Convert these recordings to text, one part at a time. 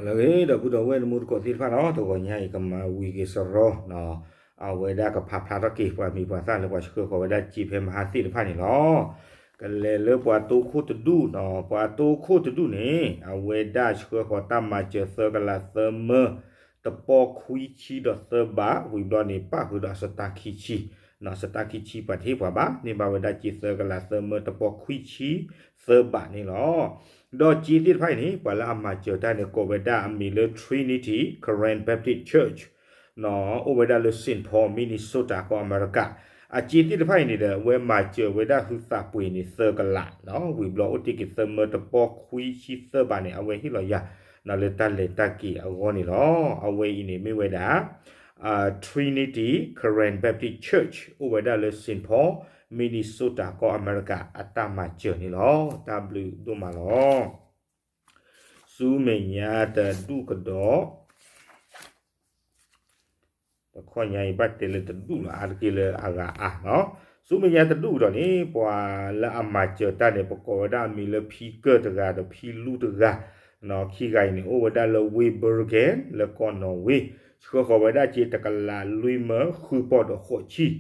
လၢအဂ့ၤ ဒီပုၢ်ဒီဝဲၢ်နမူတကိးသ့ၣ်တဖၣ်နီၤ, တဂီၤညါအံၤကမၤဝံၤက့ၤစရီနီၤ, အဝဲဒၣ်ကဖးဖျါထီၣ်က့ၤ ပှၤမံၤပှၤသၣ်လၢပှၤဆှၢဃီၤဝဲဒၣ်စ့ဖဲမဟါသ့ၣ်တဖၣ်န့ၣ်လီၤ. ကလဲၤလၢပှၤတိခိၣ်တဒူၣ်နီၤ, ပှၤတိခိၣ်တဒူၣ်န့ၣ် အဝဲဒၣ်ဆှၢဃီၤတၢ်မၤစၢၤသၢကလးသၢမၢ တပီခွံဆံဒီးသၢဘး ဝံၤဘျီန့ၣ် ပၣ်ဃုာ်ဒီးအစတၢ်ခံဆံ, စတၢ်ခံဆံပှၤတဟ့ၣ်ပှၤဘၣ်, န့ၢ်ဘၣ်ဝဲဒၣ်စ့သၢကလးသၢမၢ တပီခွံဆံသၢဘးန့ၣ်လီၤ. ဒီးစ့သ့ၣ်တဖၣ်အံၤန့ၣ် ပှၤလၢအမၤစၢၤတၢ်န့ၣ် ကိးဝဲဒၣ်အမံၤလၢ Trinity Karen Baptist Church နီၤ, အိၣ်ဝဲဒၣ်လၢ Saint Paul Minnesota ကီၢ်အမဲရကၤ, အစ့သ့ၣ်တဖၣ်အံၤန့ၣ်ဒီး အဝဲမၤစၢၤဝဲဒၣ်ဟုသးပှ့ၤန့ၣ် သၢကလးနီၤ, ဝံၤဘျီအိၣ်တ့ၢ်က့ၤသၢမၢ တပီခွံဆံသၢဘးန့ၣ် အဝဲဟ့ၣ်လီၤယၤ လၢတၢ်လဲၤတၢ်က့ၤအဂီၢ်န့ၣ်လီၤ. အဝဲအံၤန့ၣ်မ့ၢ်ဝဲဒၣ် Trinity Karen Baptist Church အိၣ်ဝဲဒၣ်လၢ Saint Paul Minnesota ကီၢ်အမဲရကၤ အတၢ်မၤစၢၤန့ၣ်လီၤ. တၢ်ဘျုးဒိၣ်မးလီၤ. ဆူမဲာ်ညါတဒူၣ်ကဒီး တခီညါအံၤဘၣ်တဲလၢတဒူၣ်လီၤ, အါတက့ၢ်လၢအဂၤအါနီၤ. ဆူမဲာ်ညါတဒူၣ်ကဒီးန့ၣ် ပှၤလၢအမၤစၢၤတၢ်န့ၣ် ပကိးဝဲဒၣ်အမံၤလၢ ဖံကၢၢ်တဂၤဒီးဖံလူတဂၤ, ခံဂၤအံၤန့ၣ် အိၣ်ဝဲဒၣ်လၢ Wayborn လၢကီၢ်နီၣ်ဝ့, ဆှၢဃီၤဝဲဒၣ်စ့တကလးလွံၢ်မၢဃုပီၢ်ဒီးဃိး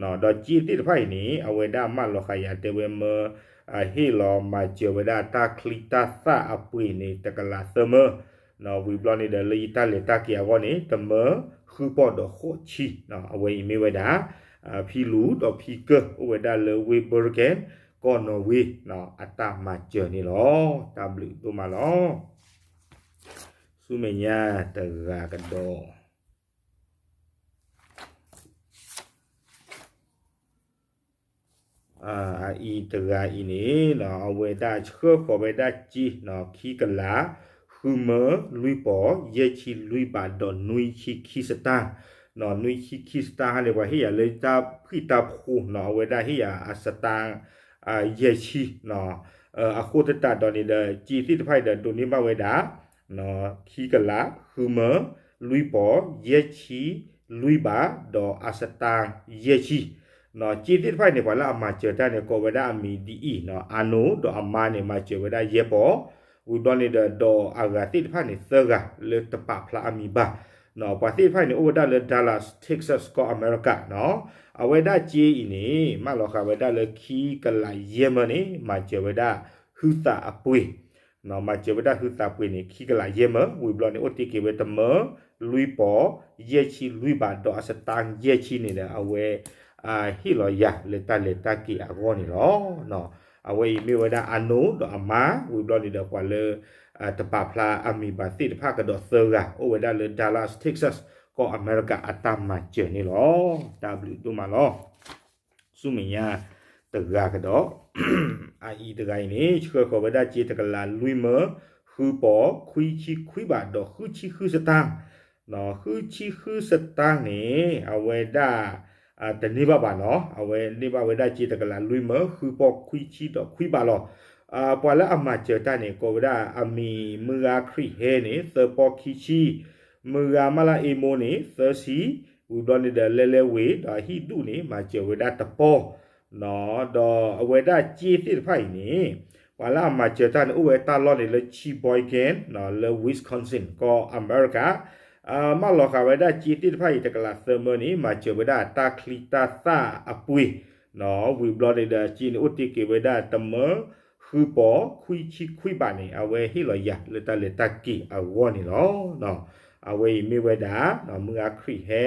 ဆံ, ဒီးစ့သ့ၣ်တဖၣ်အံၤန့ၣ် အဝဲဒၣ်မၢလီၤဃာ်ယၤတဲဝဲမၢ ဟ့ၣ်လီၤမၤစၢၤဝဲဒၣ်တၢ်ချံတၢ်သၣ်အပှ့ၤန့ၣ် တကလးသၢမၢ, ဝံၤဘျီန့ၣ်ဒီး လၢယတၢ်လဲၤတၢ်က့ၤအဂီၢ်န့ၣ် တမၢဃုပီၢ်ဒီးဃိးဆံ, အဝဲအံၤမ့ၢ်ဝဲဒၣ် ဖံလူဒီးဖံကၢၢ် အိၣ်ဝဲဒၣ်လၢ Wayborn ကီၢ်နီၣ်ဝ့ အတၢ်မၤစၢၤန့ၣ်လီၤ. တၢ်ဘျုးဒိၣ်မးလီၤ. ဆူမဲာ်ညါတဂၤကဒီး အအံၤတဂၤအံၤန့ၣ် အဝဲဒၣ်ဆှၢဃီၤဝဲဒၣ်စ့ ခံကလး ဃုမၢလွံၢ်ပီၢ် ယဲၢ်ဆံလွံၢ်ဘးဒီးနွံဆံခံစတၢ်, နွံဆံခံစတၢ်ဟါန့ၣ် ပှၤဟ့ၣ်ယၤလၢတၢ်ဖှံတၢ်ဖိနီၤ, အဝဲဒၣ်ဟ့ၣ်ယၤအစတၢ် ယဲၢ်ဆံ, အဃိသတးဒီးန့ၣ်ဒီး စ့သ့ၣ်တဖၣ်အံၤဒီးဒိးန့ၢ်ဘၣ်ဝဲဒၣ် ခံကလး ဃုမၢ လွံၢ်ပီၢ် ယဲၢ်ဆံ လွံၢ်ဘး ဒီးအစတၢ် ယဲၢ်ဆံ, စ့သ့ၣ်တဖၣ်အံၤန့ၣ် ပှၤလၢအမၤစၢၤတၢ်န့ၣ် ကိးဝဲဒၣ်အမံၤဒ်အံၤ, အနိဒီးအမါန့ၣ် မၤစၢၤဝဲဒၣ်ယဲၢ်ပီၢ်, ဝံၤဘျီန့ၣ်ဒီး ဒီးအဂၤသ့ၣ်တဖၣ်န့ၣ် သၢဂၤလၢတပာ်ဖျါအမံၤဘၣ်, ပှၤသ့ၣ်တဖၣ်အံၤန့ၣ် အိၣ်ဝဲဒၣ်လၢ Dallas Texas ကီၢ်အမဲရကၤနီၤ, အဝဲဒၣ်စ့အံၤန့ၣ် မၢလီၤဃာ်ဝဲဒၣ်လၢခံကလးယဲၢ်မၢန့ၣ် မၤစၢၤဝဲဒၣ်ဟုသးအပှ့ၤ မၤစၢၤဝဲဒၣ်ဟုသးပှ့ၤန့ၣ် ခံကလးယဲၢ်မၢ, ဝံၤဘျီန့ၣ် အိၣ်တ့ၢ်က့ၤဝဲတမၢ လွံၢ်ပီၢ် ယဲၢ်ဆံလွံၢ်ဘး ဒီးအစတၢ်ယဲၢ်ဆံန့ၣ်ဒီး အဝဲ ဟ့ၣ်လီၤယၤလၢတၢ်လဲၤတၢ်က့ၤအဂီၢ်န့ၣ်လီၤ. အဝဲအံၤမ့ၢ်ဝဲဒၣ်အနိဒီးအမါ, ဝံၤဘျီန့ၣ်ဒီး ပှၤလၢ တပာ်ဖျါအမံၤဘၣ်သ့ၣ်တဖၣ်ကဒီးသၢဂၤ အိၣ်ဝဲဒၣ်လၢ Dallas Texas ကီၢ်အမဲရကၤအတၢ်မၤစၢၤန့ၣ်လီၤ. တၢ်ဘျုးဒိၣ်မးလီၤ. ဆူမဲာ်ညါတဂၤကဒီး အအံၤတဂၤအံၤန့ၣ် ဆှၢဃီၤဝဲဒၣ်စ့တကလးလွံၢ်မၢ ဃုပီၢ် ခွံဆံခွံဘး ဒီးဃုဆံဃုစတၢ်, ဃုဆံဃုစတၢ်န့ၣ် အဝဲဒၣ် တန့ၢ်ဘၣ်ဘၣ်နီၤ, အဝဲန့ၢ်ဘၣ်ဝဲဒၣ်စ့တကလးလွံၢ်မၢ ဃုပီၢ် ခွံဆံဒီးခွံဘးလီၤ. ပှၤလၢအမၤစၢၤတၢ်န့ၣ် ကိးဝဲဒၣ်အမံၤ မုၢ်ဂၤခရံာ်ဟဲန့ၣ် သၢပီၢ်ခံဆံ, မုၢ်ဂၤမလၢအ့မိန့ၣ် သၢဆံ, ဝံၤဘျီန့ၣ်ဒီး လဲလဲဝ့ၤ ဒီးအဟံၣ်ဒူၣ်န့ၣ် မၤစၢၤဝဲဒၣ်တပီၢ် ဒီးအဝဲဒၣ်စ့သ့ၣ်တဖၣ်အံၤန့ၣ် ပှၤလၢအမၤစၢၤတၢ်န့ၣ် အိၣ်ဝဲတၢ်လီၢ်န့ၣ်လၢ Sheboygan လၢ Wisconsin ကီၢ်အမဲရကၤ, မၢလီၤဃာ်ဝဲဒၣ်စ့သ့ၣ်တဖၣ်အံၤ တကလးသၢမၢန့ၣ် မၤစၢၤဝဲဒၣ်တၢ်ချံတၢ်သၣ်အပှ့ၤ, ဝံၤဘျီန့ၣ်ဒီး စ့န့ၣ်အိၣ်တ့ၢ်က့ၤဝဲဒၣ်တမၢ ဃုပီၢ် ခွံဆံခွံဘးန့ၣ် အဝဲဟ့ၣ်လီၤယၤလၢတၢ်လဲၤတၢ်က့ၤအဂီၢ်န့ၣ်လီၤ. အဝဲအံၤမ့ၢ်ဝဲဒၣ် မုၢ်ဂၤခရံာ်ဟဲ,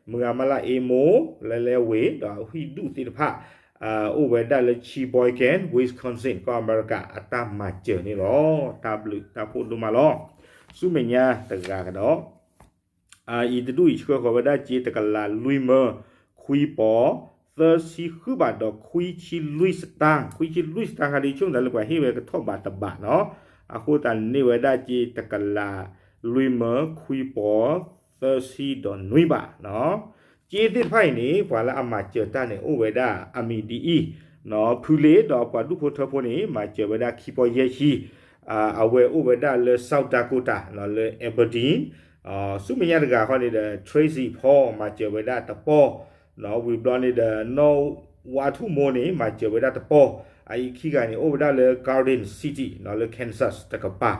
မုၢ်ဂၤမလၢအ့မိ, လဲလဲဝ့ၤ ဒီးအဟံၣ်ဒူၣ်သ့ၣ်တဖၣ် အိၣ်ဝဲဒၣ်လၢ Sheboygan, Wisconsin ကီၢ်အမဲရကၤ အတၢ်မၤစၢၤန့ၣ်လီၤ. တၢ်ဘျုးတၢ်ဖှိၣ်ဒိၣ်မးလီၤ. ဆူမဲာ်ညါတဂၤကဒီး အအံၤတဒူၣ်အံၤ ဆှၢဃီၤဝဲဒၣ်စ့တကလးလွံၢ်မၢ ခွံပီၢ် သၢဆံဃုဘး ဒီးခွံဆံလွံၢ်စတၢ်, ခွံဆံလွံၢ်စတၢ်ခါဒ်ဆိကမိၣ်သးလၢပှၤဟ့ၣ်ဝဲကထီၣ်ဘးတဘးနီၤ, အဃိသတးန့ၣ်န့ၢ်ဝဲဒၣ်စ့တကလးလွံၢ်မၢ ခွံပီၢ် သၢဆံဒီးနွံဘးနီၤ. စ့သ့ၣ်တဖၣ်အံၤန့ၣ် ပှၤလၢအမၤစၢၤတၢ်န့ၣ် အိၣ်ဝဲဒၣ်အမံၤဒ်အံၤ, ဖုလ့ဒီးပှၤဒူၣ်ဖိထၢဖိန့ၣ် မၤစၢၤဝဲဒၣ်ခံပီၢ်ယဲၢ်ဆံ, အဝဲအိၣ်ဝဲဒၣ်လၢ South Dakota လၢ Aberdeen, ဆူမဲာ်ညါတဂၤဃီန့ၣ်ဒီး Tracy Paul မၤစၢၤဝဲဒၣ်တပီၢ်, ဝံၤဘျီန့ၣ်ဒီး နီၢ်ဝါထူၣ်မိၢ်န့ၣ် မၤစၢၤဝဲဒၣ်တပီၢ်, အအံၤခံဂၤန့ၣ် အိၣ်ဝဲဒၣ်လၢ Garden City လၢ Kansas တကပၤ,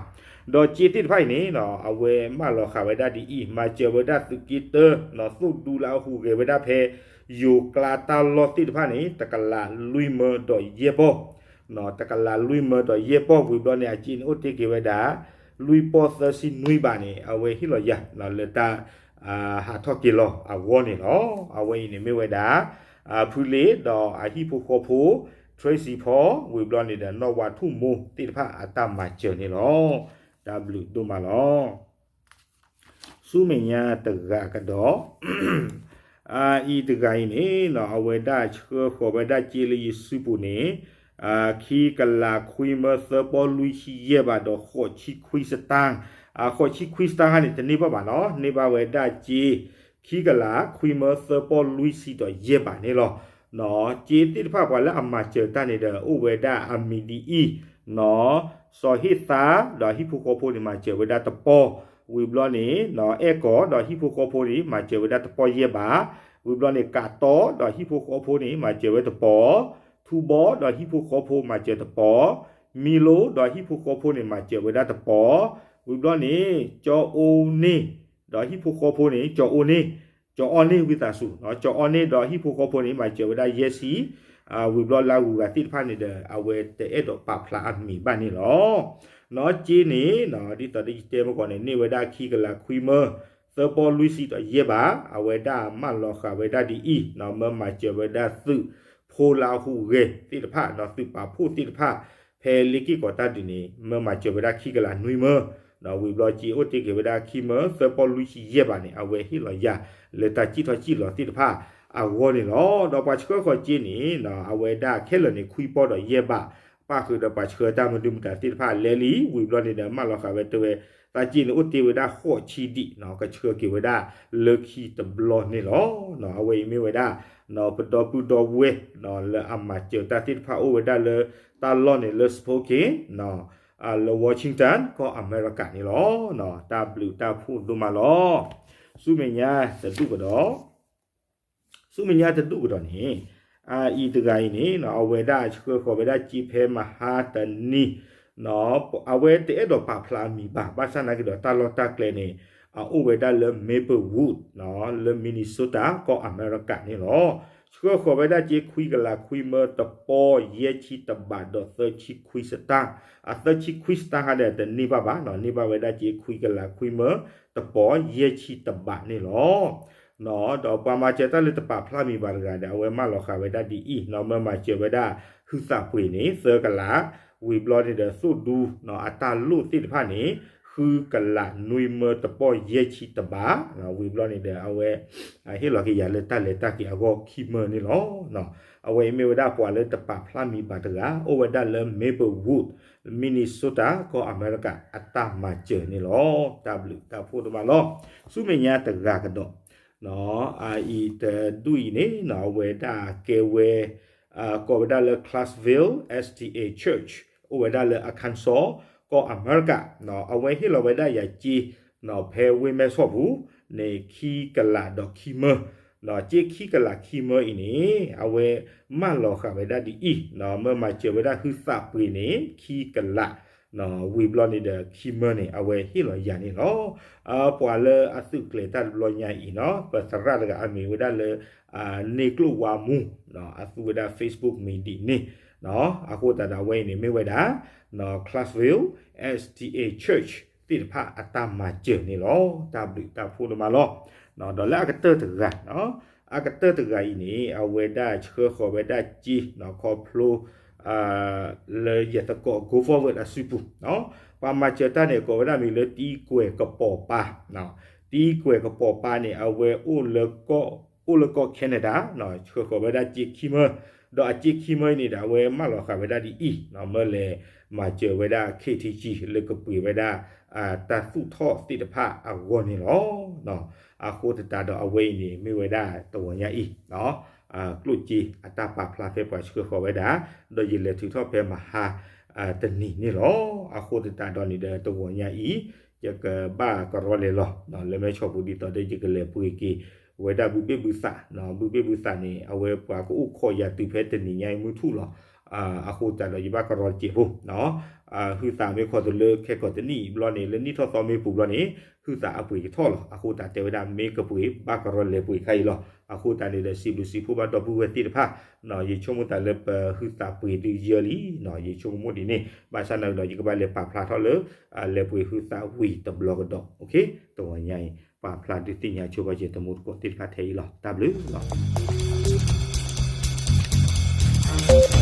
ဒီးစ့သ့ၣ်တဖၣ်အံၤန့ၣ် အဝဲမၢလီၤဃာ်ဝဲဒၣ်ဒ်အံၤ, မၤစၢၤဝဲဒၣ်သုးက့တၢ သိၣ်ဒူလၢအဟူးဂဲၤဝဲဒၣ်ဖဲ ယိၤကျါတၢ်လီၢ်သ့ၣ်တဖၣ်န့ၣ် တကလးလွံၢ်မၢဒီးယဲၢ်ပီၢ်, တကလးလွံၢ်မၢဒီးယဲၢ်ပီၢ် ဝံၤဘျီန့ၣ် အစ့န့ၣ်အိၣ်တ့ၢ်က့ၤဝဲဒၣ် လွံၢ်ပီၢ်သၢဆံနွံဘးန့ၣ် အဝဲဟ့ၣ်လီၤယၤလၢတၢ် ဟးထီၣ်က့ၤလီၤအဂီၢ်န့ၣ်လီၤ. အဝဲအံၤန့ၣ်မ့ၢ်ဝဲဒၣ် ဖုလ့ဒီးအဟံၣ်ဖိဃီဖိ Tracy Paul ဝံၤဘျီန့ၣ်ဒီး နီၢ်ဝါထူၣ်မိၢ်သ့ၣ်တဖၣ်အတၢ်မၤစၢၤန့ၣ်လီၤ. တၢ်ဘျုးဒိၣ်မးလီၤ. ဆူမဲာ်ညါတဂၤကဒီး အအံၤတဂၤအံၤန့ၣ် အဝဲဒၣ်ဆှၢဃီၤဝဲဒၣ်စ့လၢယစုပူၤန့ၣ် ခံကလးခွံမၢသၢပီၢ်လွံၢ်ဆံယဲၢ်ဘးဒီးဃိးဆံခွံစတၢၢ်, ဃိးဆံခွံစတၢၢ်ခါန့ၣ် တန့ၢ်ဘၣ်ဘၣ်နီၤ, န့ၢ်ဘၣ်ဝဲဒၣ်စ့ ခံကလးခွံမၢသၢပီၢ်လွံၢ်ဆံဒီးယဲၢ်ဘးန့ၣ်လီၤ. စ့သ့ၣ်တဖၣ်ပှၤလၢအမၤစၢၤတၢ်န့ၣ်ဒီး အိၣ်ဝဲဒၣ်အမံၤဒ်အံၤ, စီၤဟ့ၣ်သါဒီးဟံၣ်ဖိဃီဖိန့ၣ် မၤစၢၤဝဲဒၣ်တပီၢ်, ဝံၤဘျီန့ၣ် အဲၣ်ကီၤဒီးဟံၣ်ဖိဃီဖိန့ၣ် မၤစၢၤဝဲဒၣ်တပီၢ်ယဲၢ်ဘး, ဝံၤဘျီန့ၣ် ကးတီဒီးဟံၣ်ဖိဃီဖိန့ၣ် မၤစၢၤဝဲတပီၢ်, ထူဘီဒီးဟံၣ်ဖိဃီဖိမၤစၢၤတပီၢ်, မံလိဒီးဟံၣ်ဖိဃီဖိန့ၣ် မၤစၢၤဝဲဒၣ်တပီၢ်, ဝံၤဘျီန့ၣ် ကၠီအိန့ၣ် ဒီးဟံၣ်ဖိဃီဖိန့ၣ် ကၠီအိန့ၣ်, ကၠီအီန့ၣ် ဝံသးစူၤ, ကၠီအီန့ၣ်ဒီးဟံၣ်ဖိဃီဖိန့ၣ် မၤစၢၤဝဲဒၣ်ယဲၢ်ဆံ, ဝံၤဘျီလၢအဂုၤအဂၤသ့ၣ်တဖၣ်န့ၣ်ဒီး အဝဲတအဲၣ်ဒိးပာ်ဖျါအမံၤဘၣ်န့ၣ်လီၤ. စ့န့ၣ် ဒ်သိးဒီးယတဲမ့ၢ်ကီးန့ၣ် န့ၢ်ဝဲဒၣ်ခံကလးခွံမၢ သၢပီၢ်လွံၢ်ဆံဒီးယဲၢ်ဘး, အဝဲဒၣ်မၢလီၤဃာ်ဝဲဒၣ်ဒ်အံၤ, မၢမၤစၢၤဝဲဒၣ်သုးဖိလၢအဟူးဂဲၤသ့ၣ်တဖၣ်ဒီးသုးပာ်ဖှိၣ်သ့ၣ်တဖၣ် ဖဲလ့ၢ်က့ၢ်ကီးတၢ်ဒုးန့ၣ် မၢမၤစၢၤဝဲဒၣ်ခံကလးနွံမၢ, ဝံၤဘျီစ့အိၣ်တ့ၢ်က့ၤဝဲဒၣ်ခံမၢ သၢပီၢ်လွံၢ်ဆံယဲၢ်ဘးန့ၣ် အဝဲဟ့ၣ်လီၤယၤလၢတၢ်စံၣ်ထီၣ်စံၣ်လီၤသ့ၣ်တဖၣ်အဂီၢ်န့ၣ်လီၤ. ဒီးပှၤဆှၢဃီၤစ့န့ၣ် အဝဲဒၣ်ခဲလၢာ်န့ၣ် ခွံပီၢ်ဒီးယဲၢ်ဘး, ပၣ်ဃုာ်ဒီးပှၤဆှၢတၢ်မနုၤမတၤသ့ၣ်တဖၣ်လဲၤလံ, ဝံၤဘျီန့ၣ်ဒီး မၢလီၤဃာ်ဝဲတဲဝဲ တၢ်စ့န့ၣ်အိၣ်တ့ၢ်ဝဲဒၣ်ဃိးဆံဒံး, ကဆှၢက့ၤဝဲဒၣ်လၢခံတဘျီန့ၣ်လီၤ. အဝဲအံၤမ့ၢ်ဝဲဒၣ် ပဒီပုၢ်ဒီဝဲၢ် လၢအမၤစၢၤတၢ်သ့ၣ်တဖၣ်အိၣ်ဝဲဒၣ်လၢတၢ်လီၢ်န့ၣ်လၢ Spokane လၢ Washington ကီၢ်အမဲရကၤန့ၣ်လီၤ. တၢ်ဘျုးတၢ်ဖှိၣ်ဒိၣ်မးလီၤ. ဆူမဲာ်ညါတဒူၣ်ကဒီး ဆူမဲာ်ညါတဒူၣ်ကဒီးန့ၣ် အအံၤတဂၤအံၤန့ၣ် အဝဲဒၣ်ဆှၢဃီၤဝဲဒၣ်စ့ဖဲမဟါတနံၤ, အဝဲတအဲၣ်ဒိးပာ်ဖျါအမံၤဘၣ်, ဘၣ်ဆၣ်သနာ်က့ဒီး တၢ်လီၢ်တၢ်ကျဲန့ၣ် အအိၣ်ဝဲဒၣ်လၢ Maplewood လၢ Minnesota ကီၢ်အမဲရကၤန့ၣ်လီၤ. ဆှၢဃီၤဝဲဒၣ်စ့ခွံကလးခွံမၢတပီၢ်ယဲၢ်ဆံတဘးဒီးသၢဆံခွံစတၢၢ်, အသၢဆံခွံစတၢၢ်ခါဒီးတန့ၢ်ဘၣ်ဘၣ်, န့ၢ်ဘၣ်ဝဲဒၣ်စ့ခွံကလးခွံမၢတပီၢ်ယဲၢ်ဆံတဘးန့ၣ်လီၤ. ဒီးပှၤမၤစၢၤတၢ်လၢတပာ်ဖျါမံၤဘၣ်တဂၤဒီး အဝဲမၢလီၤဃာ်ဝဲဒၣ်ဒ်အံၤ, မၢမၤစၢၤဝဲဒၣ်ဟုသးပှ့ၤန့ၣ် သၢကလး, ဝံၤဘျီန့ၣ်ဒီး သိၣ်ဒူအတၢ်လိၣ်သ့ၣ်တဖၣ်န့ၣ် ဃုကလးနွံမၢတပီၢ်ယဲၢ်ဆံတဘး, ဝံၤဘျီန့ၣ်ဒီး အဝဲ ဟ့ၣ်လီၤက့ၤယၤလၢတၢ်လဲၤတၢ်က့ၤအဂီၢ်ခံမၢန့ၣ်လီၤ. အဝဲအံၤမ့ၢ်ဝဲဒၣ်ပှၤလၢတပာ်ဖျါမံၤဘၣ်တဂၤ အိၣ်ဝဲဒၣ်လၢ Maplewood, Minnesota ကီၢ်အမဲရကၤအတၢ်မၤစၢၤန့ၣ်လီၤ. တၢ်ဘျုးတၢ်ဖှိၣ်ဒိၣ်မးလီၤ. ဆူမဲာ်ညါတဂၤကဒီး အအံၤတဒူၣ်အံၤန့ၣ် အဝဲဒၣ်ကဲဝဲ ကိးဝဲဒၣ်လၢ Clarksville SDA Church အိၣ်ဝဲဒၣ်လၢ Arkansas ကီၢ်အမဲရကၤ, အဝဲဟ့ၣ်လီၤဝဲဒၣ်ယၤစ့ ဖဲဝ့ၢ်မဲဆီးပူၤန့ၣ် ခံကလးဒီးခံမၢ, စ့ခံကလးခံမၢအံၤန့ၣ် အဝဲမၢလီၤဃာ်ဝဲဒၣ်ဒ်အံၤ, မၢမၤစၢၤဝဲဒၣ်ဟုသးပှ့ၤန့ၣ် ခံကလး, ဝံၤဘျီန့ၣ်ဒီးခံမၢန့ၣ် အဝဲဟ့ၣ်လီၤယၤန့ၣ်လီၤ. ပှၤလၢအသုးကျဲၤတၢ်တဘျီညါအံၤနီၤ ပသရၣ်တဂၤအမံၤဝဲဒၣ်လၢ န့ၢ်ကျိၣ်ဝါမူ အသူဝဲဒၣ် Facebook မံၤဒ်န့ၣ်, အဃိသတးဒီးအဝဲအံၤန့ၣ်မ့ၢ်ဝဲဒၣ် Clarksville SDA Church သ့ၣ်တဖၣ်အတၢ်မၤစၢၤန့ၣ်လီၤ. တၢ်ဘျုးတၢ်ဖှိၣ်ဒိၣ်မးလီၤ. ဒီးလၢအကတၢၢ်တဂၤ အကတၢၢ်တဂၤအံၤန့ၣ် အဝဲဒၣ်ဆှၢဃီၤဝဲဒၣ်စ့ ခီဖျိ လၢယသကိး Go Forward အစုပူၤ, ပှၤမၤစၢၤတၢ်န့ၣ် ကိးဝဲဒၣ်မံၤလၢ တံကွဲၤကပီၤပၤ, တံကွဲၤကပီၤပၤန့ၣ် အဝဲအိၣ်လၢကီၢ် အိၣ်လၢကီၢ် Canada, ဆှၢဃီၤဝဲဒၣ်စ့ခံမၢ, ဒီးအစ့ခံမၢအံၤန့ၣ်ဒီး အဝဲမၢလီၤဃာ်ဝဲဒၣ်ဒ်အံၤ, မၢလဲၤမၤစၢၤဝဲဒၣ် K T G လၢကပှ့ၤဝဲဒၣ် တၢ်သူၣ်ထီၣ်သ့ၣ်တဖၣ်အဂီၢ်န့ၣ်လီၤ. အဃိသတးဒီးအဝဲအံၤန့ၣ် မ့ၢ်ဝဲဒၣ်တဂီၤညါအံၤ ကျိၣ်စ့အတၢ်ပာ်ဖျါဖဲပှၤဆှၢဃီၤဝဲဒၣ်, ဒီးယလဲၤထုးထီၣ်ဖဲမဟါတနံၤန့ၣ်လီၤ. အဃိသတးဒီးန့ၣ်ဒီးတဂီၤညါအံၤ ယကဘၣ်ကရီလဲၤလီၤ လၢမဲဆီးပူၤဒ်သိးဒီး ယကလဲၤပှ့ၤက့ၤဝဲဒၣ်ဘုဘ့ၣ်ဘုသး, ဘုဘ့ၣ်ဘုသးန့ၣ် အဝဲပှၤကအိၣ်ခိးယၤတုၤဖဲတနံၤညါအံၤမုၢ်ထူၣ်လီၤ. အဃိသတးဒီးယဘၣ်ကရီတစဲးဖိ ဟုသးမ့ၢ်ခီတလၢခဲကိာ်တနံၣ်ဘျီန့ၣ် လၢနံၣ်ထီၣ်သီမ့ၢ်ပူၤဘျီန့ၣ် ဟုသးအပှ့ၤကထီၣ်လီၤ. အဃိသတးတဲဝဲဒၣ် မ့ၢ်ကပှ့ၤဘၣ်ကရီလဲၤပှ့ၤခါအံၤလီၤ. အဃိသတးန့ၣ်ဒီး စံးဘျုးစံးဖှိၣ်ဘၣ်ဒီပုၢ်ဝဲၢ်သ့ၣ်တဖၣ် ယဆိကမိၣ်သးလၢပဟုသးပှ့ၤဒုးယၢလံ ယဆိကမိၣ်ဒ်န့ၣ် ဘၣ်ဆၣ်နာ်က့ဒီး ယကဘၣ်လဲၤပာ်ဖျါထီၣ်လၢ လဲၤပှ့ၤဟုသးဝံၤတဘျီကဒီး တဂီၤညါအံၤ ပာ်ဖျါဒုးသ့ၣ်ညါဆိပာ်စၢၤတမူတကိးသ့ၣ်တဖၣ်ထဲအံၤလီၤ. တၢ်ဘျုးလီၤ.